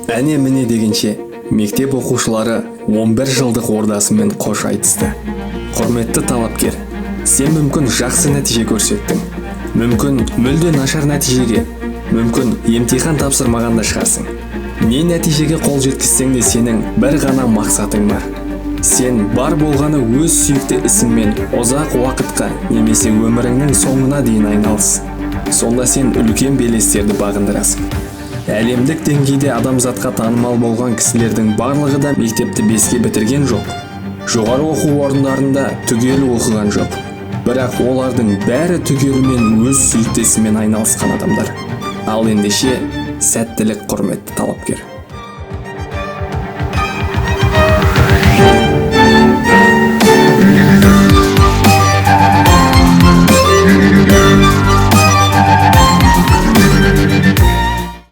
Әне міне дегенше, мектеп оқушылары 11 жылдық ордасымен қош айтысты. Құрметті талапкер, сен мүмкін жақсы нәтиже көрсеттің, мүмкін мүлде нашар нәтижеге, мүмкін емтихан тапсырмаған да шығарсың. Не нәтижеге қол жеткізсең де, сенің бір ғана мақсатың бар. Сен бар болғаны өз сүйікті ісіңмен ұзақ уақытқа немесе өміріңнің соңына дейін айналыс. Сонда сен үлкен белестерді бағындырасың. Әлемдік деңгейде адамзатқа танымал болған кісілердің барлығы да мектепті 5-ке бітірген жоқ, жоғары оқу орындарында түгел оқыған жоқ. Бірақ олардың бәрі түгелімен өз сүйікті ісімен айналысқан адамдар. Ал ендеше, сәттілік, құрметті талапкер!